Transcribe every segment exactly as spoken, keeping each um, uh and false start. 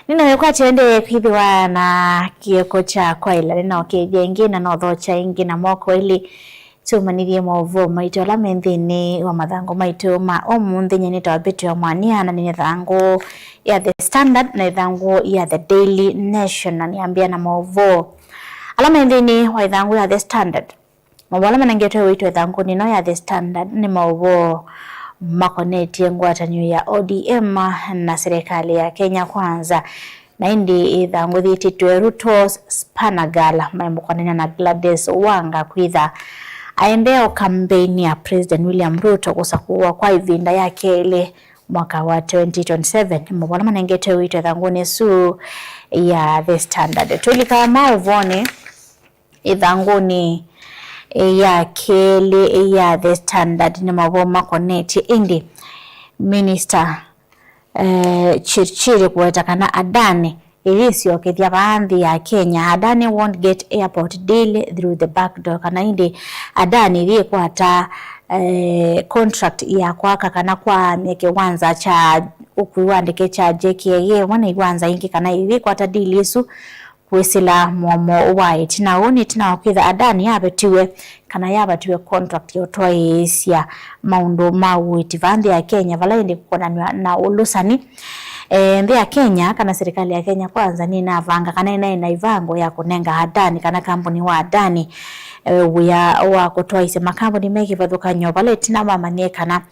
Nĩnawekwatya ũendee kwĩthĩwa na kĩoko kya kwaĩla. Nĩnaũkethya ĩngĩ na nothokya ĩngĩ na moko elĩ. Tũmanyĩthye maũvoo maitũ ala me nthĩnĩ wa mathangũ maitũ ma ũmũnthĩ. Nyie nĩtawa Betty wa Mwania, na nĩ ĩthangũ ya The Standard na ĩthangũ ya The Daily Nation, na nĩambĩa na maũvoo ala me nthĩnĩ wa ĩthangũ ya The Standard. Maũvoo ala manengetwe wĩtũ ĩthangũnĩ ĩno ya The Standard nĩ maũvoo makonetye ngwatanĩo ya O D M na serikali ya Kenya Kwanza. Na ĩndĩ ĩthangũ yĩtĩtwe Ruto's Spanner Girl, maemũkonania na Gladys Wanga kwĩtha aendee o kambeini ya President William Ruto kũsakũwa kwa ĩvinda ya kelĩ mwaka wa twenty twenty-seven. Maũvoo ala manengetwe wĩtũ ĩthangũnĩ ĩsu ya The Standard. Tũlikaa maũvoonĩ ĩthangũnĩ ya kelĩ ya The Standard nĩ maũvoo makonetye ĩndĩ Minister eh, Chirchir kũweta kana Adani ĩyĩsyokethya vaa nthĩ ya Kenya. Adani won't get airport deal through the back door, kana ĩndĩ Adani ĩyĩkwata eh, contract ya kwaka kana kwaamya kĩwanza kya ũkui wa ndeke kya J K I A vamwe na iwanza ingĩ, kana ĩyĩkwata deal ĩsu kwĩsĩla mũomo wa ĩtina. Ũũ nĩ ĩtina wa kwĩtha Adani yavetiwe kana yavatiwe contract ya ũtwaĩĩsya maũndũ ma ũiiti vaa nthĩ ya Kenya, vala ĩndĩ kũkonanw'a na ũlũsani. E, nthĩ ya Kenya kana serikali ya Kenya Kwanza nĩnavanga kana ĩnaĩ na ĩvango ya kũnenga Adani kana kambuni wa Adani e, wĩa wa kũtwaĩsya makambuni me kĩvathũkany'o, vala ĩtina mamanyie kana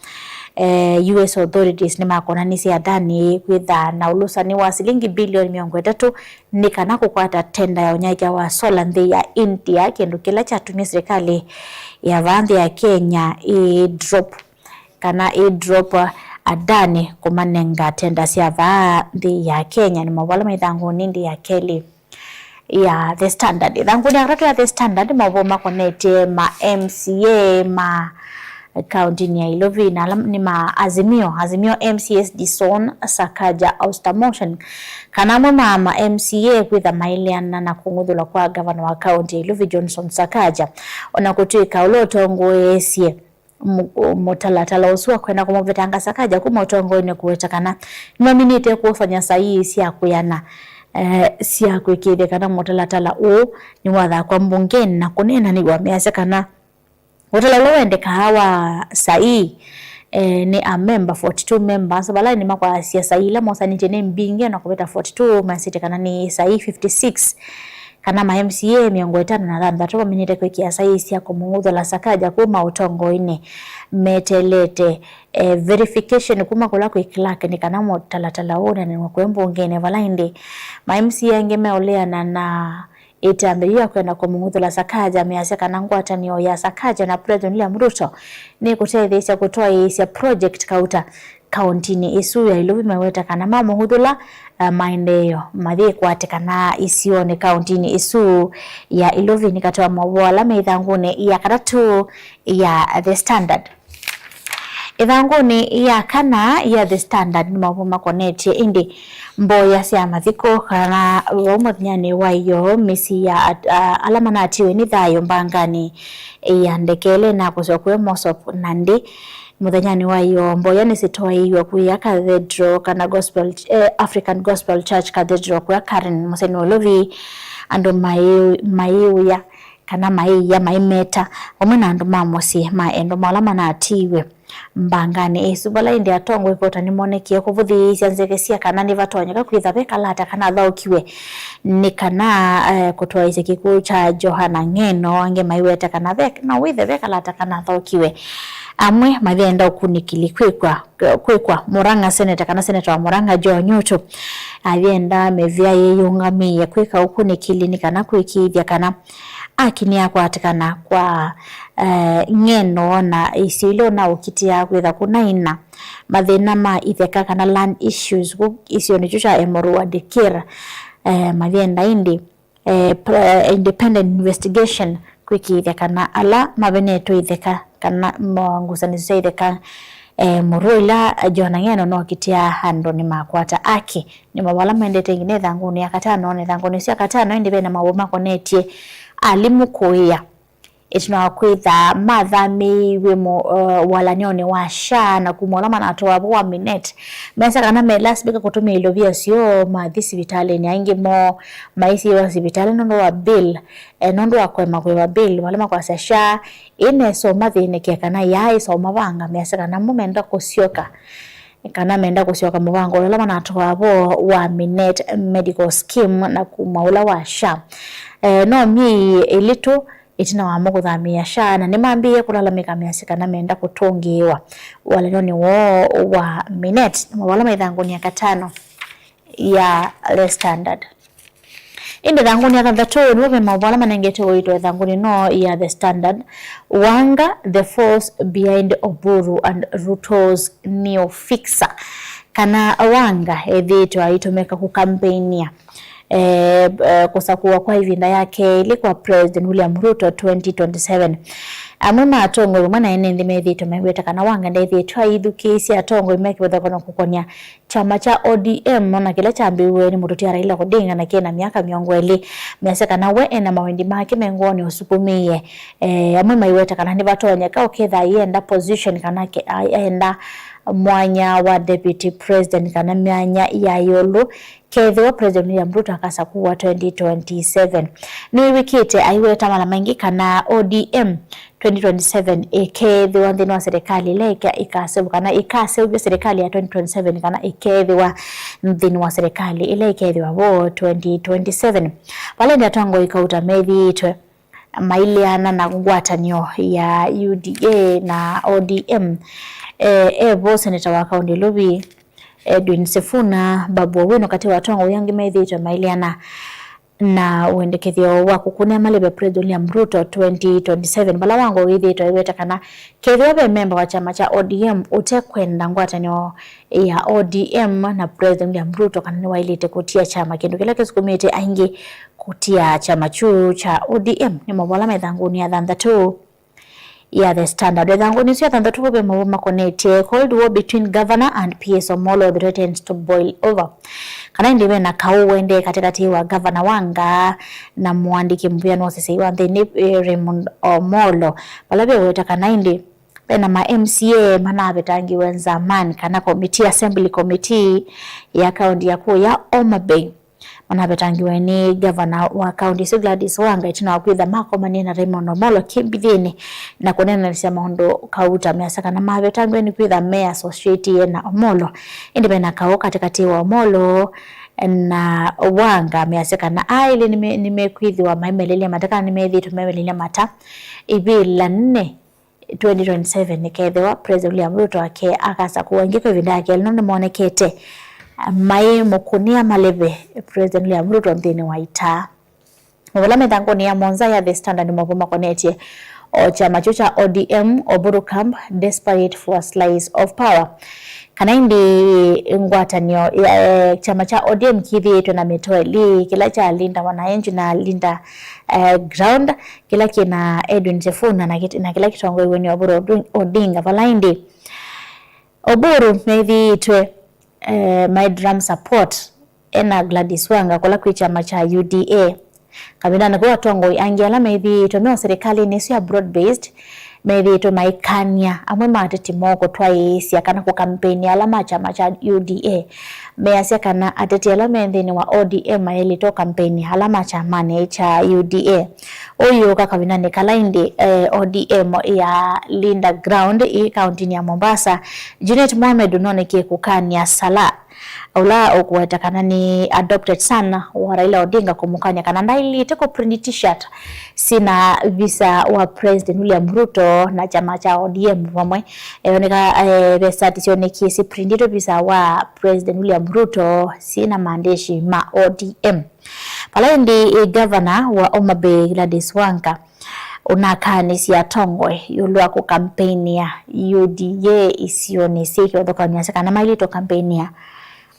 e, U S authorities nĩmakonanisye Adani kwĩtha na ũlũsani wa silingi bilioni mĩongo ĩtatũ nĩ kana kũkwata tenda ya ũnyaĩĩkya wa solar nthĩ ya India, kĩndũ kĩla kyatumie silikalĩ ya vaa nthĩ ya Kenya ĩ drop, kana ĩ drop Adani kũmanenga tenda sya vaa nthĩ ya Kenya. Nĩ maũvoo ala me ĩthangũnĩ ĩndĩ ya kelĩ ya The Standard. Ĩthangũnĩ ya katatũ ya The Standard, maũvoo makonetye ma M C A ma kaũntĩnĩ ya Ilovi, na ala nĩ ma Azimio, Azimio M C As Dison Sakaja Auster Motion, kana amwe ma ma M C A kwĩtha maeleana na kũng'uthũlwa kwa ngavana wa kaũntĩ ya Ilovi Johnson Sakaja, o na kũtw'ĩka ũla ũtongoeesye mũ-, mũtalatala ũsu wa kwenda kũmũvetanga Sakaja kuma ũtongoinĩ kũweta kana nĩmaminĩte kũsany'a saii sya kwĩana, eh, sya kũĩkĩĩthya kana mũtalatala ũũ nĩwathakwa mbungenĩ na kũneenanĩw'a, measya kana ũtala ũla wendekaa wa saii, eh, nĩ amemba forty-two members, vala nĩmakwasya saii ila mosanĩtye nĩ mbinge na kũvĩta forty-two, masĩtye kana nĩ saii fifty-six, kana ma M C A mĩongo ĩtano na thanthatũ maminĩte kwĩkĩa saii sya kũmũng'uthũla Sakaja kuma ũtongoinĩ meteelete, eh, verification kuma kũla kwĩ clerk nĩ kana mũtalatala ũũ ũneenanĩw'e kũĩ mbungenĩ, vala ĩndĩ ma M C A angĩ meũleana na ĩtambya yĩu ya kwenda kũmũng'uthũla Sakaja, measya kana ngwatanĩo ya Sakaja na President William Ruto nĩkũtetheesya kũtwaĩĩsya project kauta kaũntĩnĩ ĩsu ya Ilovi, meweta kana mamũng'uthũla, eh, maendeeo mayĩkwatĩkana isionĩ kaũntĩnĩ ĩsu ya Ilovi. Nĩ katĩ wa maũvoo ala me ĩthangũnĩ ya katatũ ya The Standard. Ĩthangũnĩ ya kana ya The Standard nĩ maũvoo makonetye ĩndĩ mboya sya mathiko kana vau mũthenyanĩ wa ĩyoo mĩsyĩ ya at-, a-, ala manatiwe nĩ thayũ mbanganĩ ya ndeke ĩla ĩnakũswa kũya Mosop Nandi mũthenyanĩ wa ĩyoo. Mboya nĩsĩtwaĩiwe kũya Cathedral kana Gospel, eh, African Gospel Church Cathedral kũya Karen mũsyĩnĩ wa Ilovi, andũ mayĩ-, mayĩw'ĩa kana maĩia maimeta, vamwe na andũ ma mũsyĩ ma endwa ma ala manatiiwe mbanganĩ ĩsu. Vala ĩndĩ atongoi kota nĩmonekie kũvũthĩĩsya nzeve sya kana nĩvatonyeka kwĩtha ve kalata kana athaũkiwe nĩ kana, eh, kũtwaĩsya kĩkw'ũ kya Johana Ng'eno. Angĩ maiweta kana ve, no wĩthe ve kalata kana athaũkiwe. Amwe mavyenda ũkunĩkĩli kwĩkwa, kwĩkwa Murang'a seneta kana seneta wa Murang'a Joe Nyutu avyenda mĩvĩa yĩyũngamĩe kwĩka ũkunĩkĩli nĩ kana kũĩkĩĩthya kana aki nĩakwatĩkana kwa, eh, Ng'eno na isio ila ũnaũkitĩa kwĩtha kũnaina mathĩna ma itheka kana land issues kũu isionĩ kyu kya Emurua Dikirr, eh, mavyenda ĩndĩ, eh, pr-, independent investigation kwĩkĩĩthya kana ala mavenetwe itheka kana ma-, ngusanĩsyo sya itheka, eh, Emurua ila Johana Ng'eno nokitĩa andũ nĩmakwata aki. Nĩ maũvoo ala maendete nginya ĩthangũnĩ ya katano, na ĩthangũnĩ ĩsu ya katano ĩndĩ vena maũvoo makonetye alimũ kũĩa Ĩtina wa kwĩtha mathamĩĩw'e mo-, uh, walany'onĩ wa SHA na kuma ũla manatwawa vo wa Minet, measya kana melasmĩka kũtũmĩa ilovia syoo mathi sivitalĩnĩ. Aingĩ moo maisiĩwa sivitalĩ nũndũ wa bill, eh, nũndũ wa kũema kũĩva bill, vala makwasya SHA ĩnesa ũmathĩnĩkĩa kana yaaĩsa ũmavanga. Measya kana mo menda kũsyoka, kana menda kũsyoka mũvango ũla manatwawa vo wa Minet Medical Scheme na kuma ũla wa SHA. Eh, no myei ĩlĩ tu ĩtina wamo kũthamĩĩa SHA, na nĩmambĩĩe kũlalamĩka measya kana menda kũtũngĩĩwa walany'onĩ woo wa Minet. Nĩ maũvoo ala me ĩthangũnĩ ya katano ya The Standard. Ĩndĩ ĩthangũnĩ ya thanthatũ nĩvo ve maũvoo ala manengetwe ũito ĩthangũnĩ ĩno ya The Standard. Wanga, the force behind Oburu and Ruto's new fixer. Kana Wanga ethĩĩtwe aitũmĩka kũkampeinia eh, eh, kũsakũwa kwa ĩvinda ya kelĩ kwa President William Ruto twenty twenty-seven. Amwe ma atongoi vamwe na ene nthĩ methĩĩtwe maiweta kana Wanga ndethĩĩtwe aithukĩĩsya atongoi me kĩvathũkany'o kũkonya kyama kya O D M, ona kĩla kyambĩĩwe nĩ mũtũtia Raila Odinga na kĩna myaka mĩongo ĩlĩ. Measya kana we ena mawendi make me ngũonĩ ũsukumĩie. Eh, amwe maiweta kana nĩvatonyeka ũkethĩa aienda position kana ke-, aienda mwanya wa deputy president kana myanya ya ĩũlũ kethĩwa President William Ruto akasakũwa twenty twenty-seven. Nĩwĩw'ĩkĩte aiweta mala maingĩ kana O D M twenty twenty-seven ĩkethĩwa nthĩnĩ wa serikali ĩla ĩka-, ĩkaseũvw'a kana ĩkaseũvya serikali ya twenty twenty-seven kana ĩkethĩwa nthĩnĩ wa serikali ĩla ĩkethĩwa vo twenty twenty-seven. Vala ĩndĩ atongoi kauta methĩĩtwe maileana na ngwatanĩo ya U D A na O D M. E, e vo seneta wa kaũntĩ Nairobi, Edwin Sifuna, Babu Owino katĩ wa atongoi angĩ methĩĩtwe maileana na wendekethyo wa kũkũnĩa malĩve President William Ruto twenty twenty-seven, vala Wanga wĩthĩĩtwe aiweta kana kethĩwa ve memba wa kyama kya O D M ũtekwenda ngwatanĩo ya O D M na President William Ruto kana nĩwaĩlĩte kũtia kyama, kĩndũ kĩla kĩsukumĩte aingĩ kũtia kyama kyu kya O D M. Nĩ maũvoo ala me ĩthangũnĩ ya thanthatũ ya The Standard. Ĩthangũnĩ ĩsu ya thanthatũ ve maũvoo makonetye Cold War between Governor and P S Omolo threatens to boil over. Kana ĩndĩ ve na kaũ ũendee katĩkatĩ wa Governor Wanga na mũandĩki mũvĩanĩ wa ũseseĩ wa nthĩnĩ, eh, Raymond Omolo, vala ve ũweta kana ĩndĩ ve na ma M C A manavetangiwe nzamani kana committee, assembly committee ya kaũntĩ ya kũya Homa Bay manavetangiwe nĩ ngavana wa kaũntĩ ĩsu Gladys Wanga ĩtina wa kwĩtha makomanie na Raymond Omolo kĩmbithĩnĩ na kũneenanĩsya maũndũ kauta. Measya kana mavetangiwe nĩ kwĩtha me associatie na Omolo. Ĩndĩ ve na kaũ katĩkatĩ wa Omolo na Wanga. Measya kana aa elĩ nĩme-, nĩmekwĩthĩwa maimelelya mata kana nĩmethĩĩtwe maimelelya mata ĩvĩla nene twenty twenty-seven ĩkethĩwa President William Ruto ake akasakũwa ĩngĩ kwa ĩvinda ya kelĩ, no nĩmonekete maimũkũnĩa malĩve President William Ruto nthĩnĩ wa itaa. Maũvoo ala me ĩthangũnĩ ya mũonza ya The Standard nĩ maũvoo makonetye o kyama kyu kya O D M, Oburu camp desperate for a slice of power. Kana ĩndĩ ngwatanĩo ya, eh, kyama kya O D M kĩthĩĩtwe na mĩtwe ĩlĩ, kĩla kya Linda Wananchi na Linda, eh, Ground, kĩla kĩna Edwin Sifuna na kĩt-, na kĩla kĩtongoew'e nĩ Oburu Oding-, Odinga. Vala ĩndĩ Oburu methĩĩtwe, eh, mai drum support ena Gladys Wanga kũla kwĩ kyama kya U D A. Kavindanĩ kau atongoi angĩ ala methĩĩtwe me o silikalĩnĩ ĩsu ya broad based methĩĩtwe maikany'a amwe ma ateti moo kũtwaĩĩsya kana kũkampeinĩa ala ma kyama kya U D A. Measya kana ateti ala me nthĩnĩ wa O D M maĩlĩte ũkampeinĩa ala ma kyamanĩ kya U D A. Ũu yũka kavindanĩ kala ĩndĩ, eh, O D M ya Linda Ground ĩ kaũntĩnĩ ya Mombasa, Junet Mohamed ũnonekie kũkany'a Salah, ũla ũkũweta kana nĩ adopted son wa Raila Odinga, kũmũkany'a kana ndaĩlĩte kũprint t-shirt syĩna visa wa President William Ruto na kyama kya O D M vamwe. Eoneka, eh, ve sati syonekie siprintĩtwe visa wa President William Ruto syĩna maandishi ma O D M. Vala ĩndĩ, eh, gavana wa Homa Bay Gladys Wanga ũnakaanĩsye atongoi ĩũlũ wa kũkampeinĩa U D A isionĩ syĩ kĩvathũkany'o, asya kana maĩlĩte ũkampeinĩa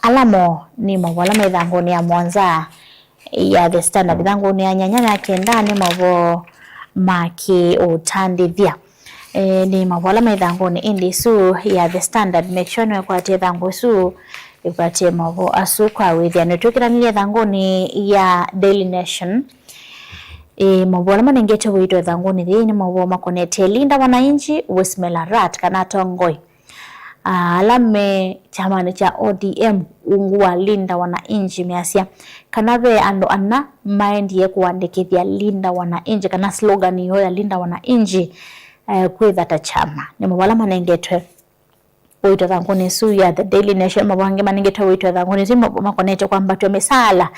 ala moo. Nĩ maũvoo ala me ĩthangũnĩ ya mũonza ya The Standard. Ĩthangũnĩ ya nyanya na kenda nĩ maũvoo ma kĩũtandĩthya. Eh, nĩ maũvoo ala me ĩthangũnĩ ĩndĩ ĩsu ya The Standard. Make sure nĩwekwatĩa ĩthangũ ĩsu, ĩkwatĩe maũvoo asu kwa wĩthĩanĩo. Twĩkĩlanĩlye ĩthangũnĩ ya Daily Nation. Ĩĩ, maũvoo ala manengetwe ũito ĩthangũnĩ yĩĩ nĩ maũvoo makonetye Linda Wananchi, Wesmela Rat kana atongoi, ah, ala me kyamanĩ kya O D M ungu wa Linda Wananchi, measya kana ve andũ ana maendie kũandĩkĩthya Linda Wananchi kana slogan yoo ya Linda Wananchi, eh, kwĩtha ta kyama. Nĩ maũvoo ala manengetwe ũito ĩthangũnĩ ĩsu ya The Daily Nation. Maũvoo angĩ manengetwe ũito ĩthangũnĩ ĩsu ma-, makonetye kwambatw'a mĩsaala,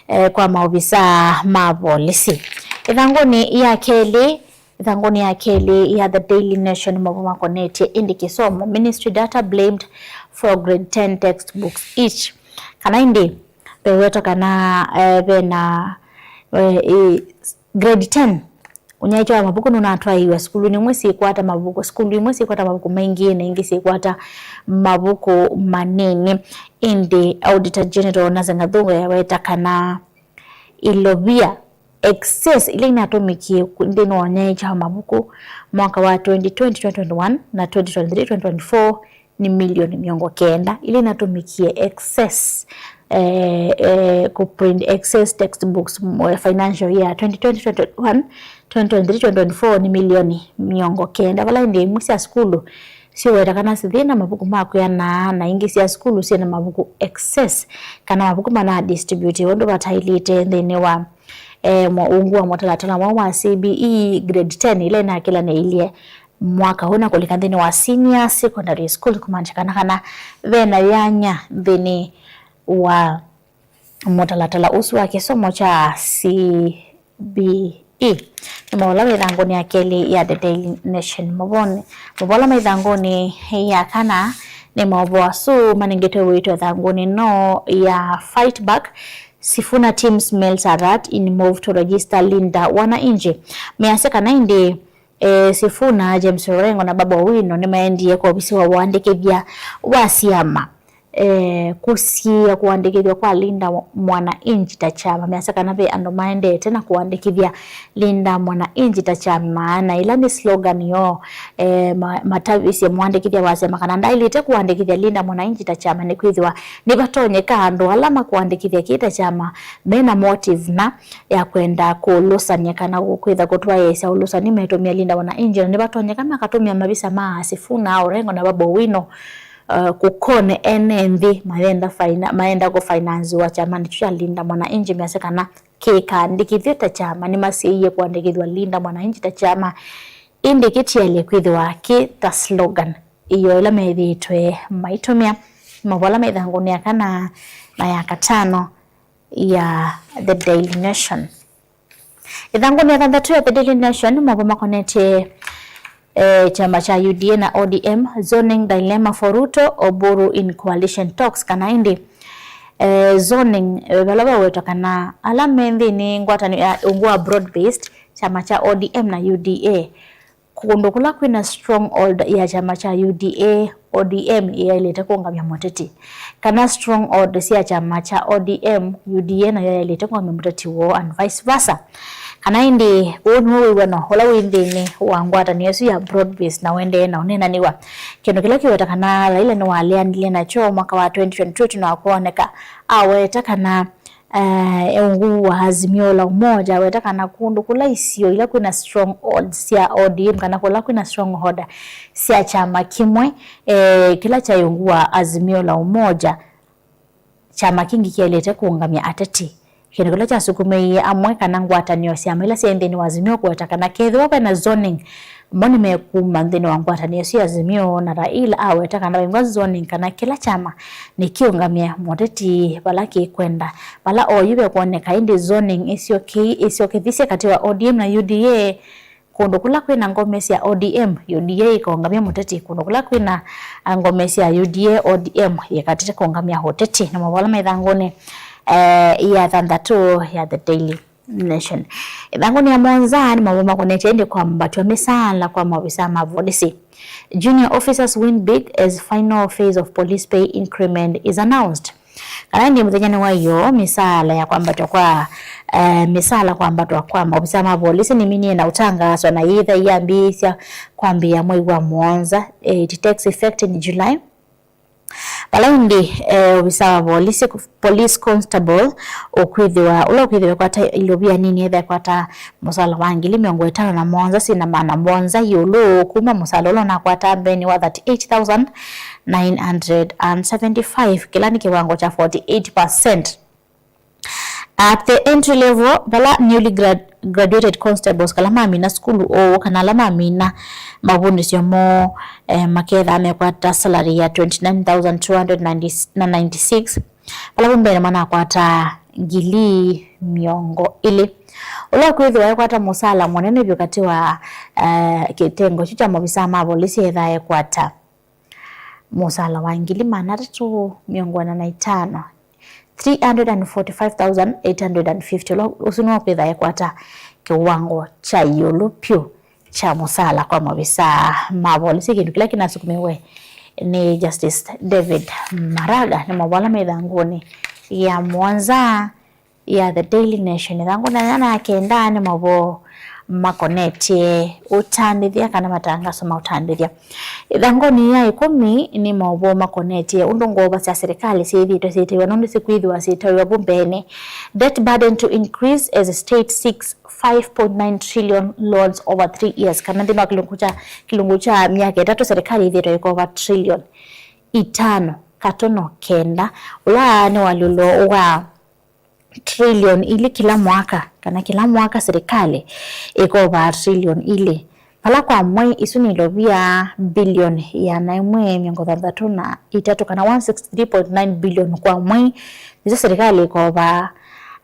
eh, kwa maovisaa ma volisi. Ĩthangũnĩ ya kelĩ, ĩthangũnĩ ya kelĩ ya The Daily Nation, maũvoo makonetye ĩndĩ kĩsomo, ministry data blamed for grade ten textbooks itch. Kana ĩndĩ vewetwa kana, eh, vena, eh, ĩ, grade ten, ũnyaĩĩkya wa mavuku nũnatwaĩĩwe sukulunĩ imwe syĩkwata mavuku, sukulu imwe syĩkwata mavuku maingĩ na ingĩ syĩkwata mavuku manini. Ĩndĩ Auditor General Naze Ngathunga eweta kana ilovia, excess, ila inatũmĩkie ku-, nthĩnĩ wa ũnyaĩĩkya wa mavuku mwaka wa twenty twenty, twenty twenty-one na twenty twenty-three, twenty twenty-four nĩ milioni mĩongo kenda, ila inatũmĩkie excess, eh, eh, kũprint excess textbooks mwe financial year twenty twenty, twenty twenty-one, twenty twenty-three, twenty twenty-four nĩ milioni mĩongo kenda. Vala ĩndĩ imwe sya sukulu siũweta kana sithĩ na mavuku ma kwĩana, na ingĩ sya sukulu syĩ na mavuku excess, kana mavuku mana distribute ũndũ vataĩlĩte nthĩnĩ wa, eh, mwa-, ungu wa mũtalatala mweũ wa C B E grade ten ĩla ĩnakĩlanĩilye mwaka ũũ na kũlika nthĩnĩ wa senior secondary school, kũmaanisha kana, kana ve na yanya nthĩnĩ wa mũtalatala ũsu wa kĩsomo kya C B E. Nĩ maũvoo ala me ĩthangũnĩ ya kelĩ ya The Daily Nation. Maũvoo, maũvoo ala me ĩthangũnĩ ya kana nĩ maũvoo asu manengetwe ũito ĩthangũnĩ ĩno ya Fight Back, Sifuna team smells a rat in move to register Linda Wananchi. Measya kana ĩndĩ, eh, Sifuna, James Orengo na Babu Owino nĩmaendie kwa ovisi wa ũandĩkĩthya wa syama, eh, kũsiĩĩa kũandĩkĩthw'a kwa Linda Mwananchi ta kyama. Measya kana ve andũ maendete na kũandĩkĩthya Linda Mwananchi ta kyama, na ĩla nĩ slogan yoo, eh, ma-, matavisye mũandĩkĩthya wa syama kana ndaĩlĩte kũandĩkĩthya Linda Mwananchi ta kyama, nĩkwĩthĩwa nĩvatonyeka andũ ala makũandĩkĩthya kĩĩ ta kyama mena motive na ya kwenda kũlũsany'a kana kwĩtha kũtwaĩĩsya ũlũsani metũmĩa Linda Mwananchi, na nĩvatonyeka makatũmĩa mavisa ma Sifuna, Orengo na Babu Owino, uh, kũkone ene nthĩ mayenda faina-, mayenda kũfinansiwa kyamanĩ kyu kya Linda Mwananchi. Measya kana kĩkaandĩkĩthw'e ta kyama, nĩmasiĩie kũandĩkĩthw'a Linda Mwananchi ta kyama, ĩndĩ kĩtiaĩle kwĩthĩwa kĩ ta slogan ĩyo ĩla methĩĩtwe maitũmĩa. Maũvoo ala me ĩthangũnĩ ya kana na ya katano ya The Daily Nation. Ĩthangũnĩ ya thanthatũ ya The Daily Nation, maũvoo makonetye, eh, kyama kya U D A na O D M, zoning dilemma for Ruto, Oburu in coalition talks, kana ĩndĩ, eh, zoning, eh, vala vawetwa kana ala me nthĩnĩ ngwatanĩo ya ungu wa broad based, kyama kya O D M na U D A, kũndũ kũla kwĩna stronghold ya kyama kya U D A, O D M ĩyaĩlĩte kũũngamya mũteti, kana stronghold sya kyama kya O D M, U D A nayo yaĩlĩte kũũngamya mũteti woo, and vice versa. Kana ĩndĩ, ũũ nĩw'o wĩw'ano ũla wĩ nthĩnĩ wa ngwatanĩo ĩsu ya broad based na ũendee na ũneenanĩw'a. Kĩndũ kĩla kĩweta kana Raila nĩwaleanile nakyo mwaka wa twenty twenty-two na kwoneka aweta kana eh, e ungu wa Azimio la Umoja, aweta kana kũndũ kũla isio ila kwĩna stronghold sya O D M, kana kũla kwĩna stronghold sya kyama kĩmwe, eh, kĩla kyaĩ ungu wa Azimio la Umoja, kyama kĩngĩ kyaĩlĩte kũũngamya ateti. Kĩndũ kĩla kyasukumĩie amwe kana ngwatanĩo syama ila syaĩ nthĩnĩ wa Azimio kũweta kana kethĩwa vena zoning, mo nĩmekuma nthĩnĩ wa ngwatanĩo ĩsu ya Azimio, na Raila aweta kana vaingwa zoning kana kĩla kyama nĩkĩũngamye mũteti vala kĩkwenda. Vala oyu vekwoneka ĩndĩ zoning ĩsyokei-, ĩsyokethisye katĩ wa O D M na U D A, kũndũ kũla kwĩna ngome sya O D M, U D A ĩkaũngamya mũteti, kũndũ kũla kwĩna, ah, ngome sya U D A, O D M yĩkatĩte kũũngamya ũteti. Na maũvoo ala me ĩthangũnĩ, eh, ya thanthatũ ya The Daily Nation. Ĩthangũnĩ ya mũonza nĩ maũvoo makonetye ĩndĩ kwambatw'a mĩsaala kwa maovisaa ma volisi. Junior officers win big as final phase of police pay increment is announced. Kana ĩndĩ mũthenyanĩ wa ĩyoo, mĩsaala ya kwambatw'a kwa, eh, mĩsaala kwambatw'a kwa maovisaa ma volisi nĩminie na ũtangaaswa na yĩtha yambĩĩsya kwambĩĩa mwei wa mũonza. It takes effect in July. Vala ĩndĩ, eh, ovisa wa volisi, police constable, ũkwĩthĩwa, ũla ũkwĩthĩwa kwata ilovia nini etha kwata mũsala wa ngili mĩongo ĩtano na mũonza syĩ na maana mũonza ĩũlũ kuma mũsala ũla ũnakwata mbeni wa thirty-eight thousand nine hundred and seventy-five, kĩla nĩ kĩwango kya forty-eight percent. At the entry level, vala newly grad-, graduated constables, kala mamina sukulu ũũ, kana ala mamina mavundĩsyo moo, eh, makethaa mekwata salary ya twenty-nine thousand two hundred ninety, na ninety-six, vala vu mbee manakwata ngili mĩongo ĩlĩ. Ũla ũkwĩthĩwa ekwata mũsala mũnene vyũ katĩ wa, eh, kĩtengo kyu kya maovisaa ma volisi ethaa ekwata mũsala wa ngili maana atatũ mĩongo ĩna na itano, three hundred and forty-five thousand eight hundred and fifty. Ũla ũsu nĩwe kwĩtha ekwata kĩwango kya ĩũlũ pyũ kya mũsala kwa maovisaa ma volisi, kĩndũ kĩla kĩnasukumiwe nĩ Justice David Maraga. Nĩ maũvoo ala me ĩthangũnĩ ya mũonza ya The Daily Nation. Ĩthangũnĩ ya nyanya na ya kenda nĩ maũvoo makonetye ũtandĩthya kana matangaso ma ũtandĩthya. Ĩthangũnĩ ya ĩkũmi nĩ maũvoo makonetye ũndũ ngova sya serikali syĩthĩĩtwe syĩtaiwa nũndũ sikwĩthĩwa syĩtaiwa vu mbeenĩ. Debt burden to increase as state seeks five point nine trillion loans over three years, kana nthĩnĩ wa kĩlungu kya, kĩlungu kya myaka ĩtatũ serikali ĩthĩĩtwe ĩkova trillion itano katono kenda, ũla nĩ ũalyũlo wa trillion ilĩ kĩla mwaka, kana kĩla mwaka serikali ĩkovaa trillion ilĩ, vala kwa mwei isu nĩ ilovia billion ĩana ĩmwe mĩongo thanthatũ na itatũ, kana one sixty-three point nine billion kwa mwei, nĩsyo serikali ĩkovaa.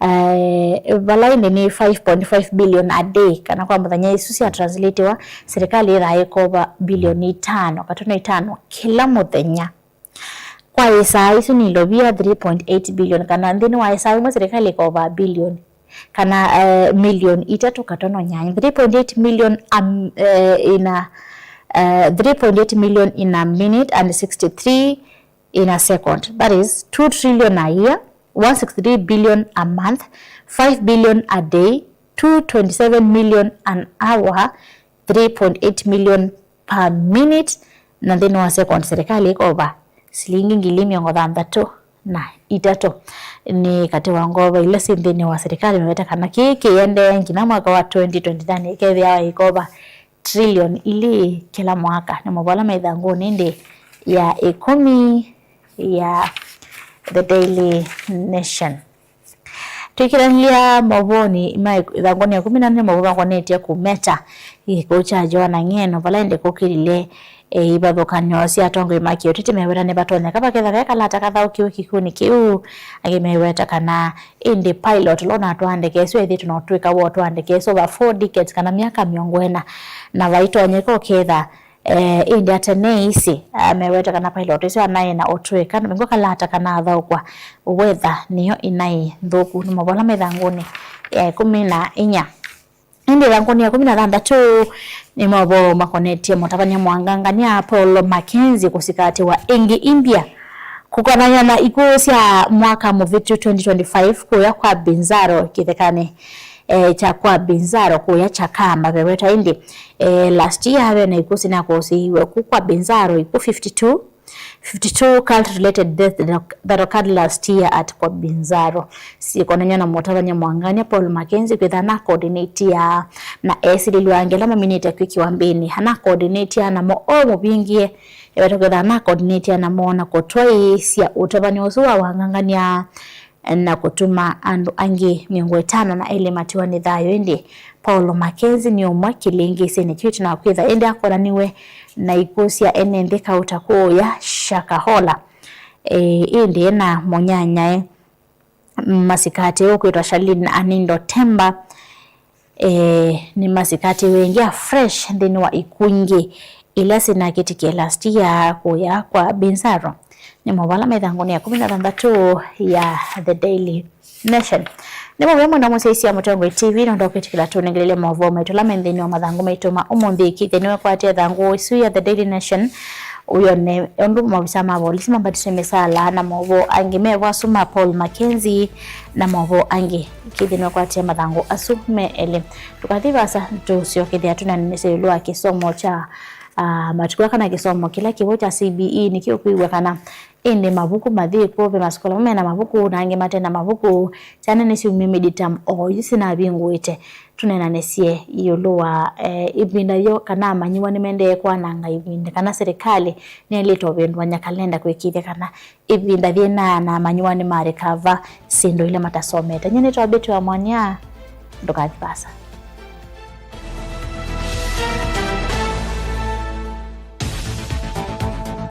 Eh, vala ĩndĩ nĩ five point five billion a day, kana kwa mũthenya, isu sya translatiwa, serikali ĩthaa ĩkova bilioni itano katono itano kĩla mũthenya. Kwa ĩsaa, isu nĩ ilovia three point eight billion, kana nthĩnĩ wa ĩsaa ĩmwe serikali ĩkovaa bilioni, kana, eh, milioni itatũ katono nyanya, three point eight million, um, eh, in a, eh, three point eight million in a minute and sixty-three in a second. That is two trillion a year, one sixty-three billion a month, five billion a day, two twenty-seven million an hour, three point eight million per minute, na nthĩnĩ wa second serikali ĩkova silingi ngili mĩongo thanthatũ na itatũ. Nĩ katĩ wa ngova ila syĩ nthĩnĩ wa serikali meweta kana kĩĩ kĩendee nginya mwaka wa twenty twenty-nine ĩkethĩawa ĩkova trillion ilĩ kĩla mwaka. Nĩ maũvoo ala me ĩthangũnĩ ĩndĩ ya ĩkũmi ya The Daily Nation. Twĩkĩlanĩlya maũvoonĩ ma ĩthangũnĩ ya ĩkũmi na nĩ maũvoo makonetye kũmeta kĩkw'ũ kya Joanna Ng'eno, vala ĩndĩ kũkĩlile, e, ivathũkany'o sya atongoi ma kĩũteti meweta nĩvatonyeka vakethĩwa ve kalata kathaũkĩwe kĩkw'ũnĩ kĩu. Angĩ meweta kana ĩndĩ pilot ũla ũnatwaa ndeke ĩsu ethĩĩtwe na ũtũĩka wa ũtwaa ndeke ĩsu over four decades, kana myaka mĩongo ĩna, na vaitonyeka ũketha, eh, ĩndĩ ateneisye, ah, meweta kana pilot ĩsu anaĩ na ũtũĩka, na nĩw'o kalata kanathaũkwa, weather nĩyo ĩnaĩ nthũku. Nĩ maũvoo ala me ĩthangũnĩ ya ĩkũmi na inya. Ĩndĩ ĩthangũnĩ ya ĩkũmi na thanthatũ nĩ maũvoo makonetye mũtavany'a mũangangany'a Paul Mackenzie kũsikatĩwa ĩngĩ India kũkonany'a na ikw'ũ sya mwaka mũvĩtu twenty twenty-five kũya kwa Binzaro kĩthekanĩ, eh, kya kwa Binzaro kũya Chakamba veweta. Ĩndĩ, eh, last year ve na ikw'ũ sinakũsĩiwe ku kwa Binzaro, ikw'ũ fifty-two, fifty-two cult related deaths that oc-, that occurred last year at kwa Binzaro. Sikonany'a na mũtavany'a mũangangany'a Paul Mackenzie kwĩtha na coordinate ya na esilĩlw'a angĩ ala maminĩte kwĩkĩwa mbĩnĩ, ana coordinate ya namo o mũvingĩe, eweta kwĩtha na coordinate ya namo na kũtwaĩĩsya ũtavany'a ũsu wa wangangany'a na kũtuma andũ angĩ mĩongo ĩtano na elĩ matiwa nĩ thayũ. Ĩndĩ Paul Mackenzie nĩ ũmwe kĩlĩngĩsĩnĩ kĩu ĩtina wa kwĩtha ĩndĩ akonaniwe na ikw'ũ sya ene nthĩ kauta kũũya Shakahola. E, ĩndĩ ena mũnyanyae masikatĩwe ũkwĩtwa Charlene Anindo Temba. Eh, nĩmasikatĩwe ĩngĩ a fresh nthĩnĩ wa ikw'ũ ingĩ ila sinakĩtĩkie last year kũya kwa Binzaro. Nĩ maũvoo ala me ĩthangũnĩ ya ĩkũmi na thanthatũ ya The Daily Nation. Nĩ mũvea mũno mũsyaĩĩsya Mũtongoi T V nũndũ wa kwĩtĩkĩla tũnengelele maũvoo maitũ ala me nthĩnĩ wa mathangũ maitũ ma ũmũnthĩ. Kĩthĩnĩ wekwatia ĩthangũ ĩsu ya The Daily Nation, ũyone ũndũ maovisaa ma volisi mambatĩte mĩsaala na maũvoo angĩ me vo asu ma Paul Mackenzie na maũvoo angĩ. Kĩthĩnĩ wekwatia mathangũ asu me elĩ. Tũkathi vaasa, tũsyokethĩa tũnanĩsye ĩũlũ wa kĩsomo kya Ah, matukũ aa kana kĩsomo kĩla kĩvo kya C B E nĩkĩũkwĩw'a kana ĩndĩ mavuku mathĩ kw'o, ve masukulu amwe mena mavuku na angĩ mate na mavuku. Syana nĩsyumie midterm o yu sinavingũĩte. Tũneenanĩsye ĩũlũ wa, eh, ĩvinda yo kana amanyĩw'a nĩmaendee kwananga ĩvinda kana serikali nĩyaĩlĩte ũvĩndũany'a kalenda kũĩkĩĩthya kana ĩvinda yĩna na amanyĩw'a nĩmarĩkava syĩndũ ila matasomete. Nyie nĩtawa Betty wa Mwania, ndũkathi vaasa.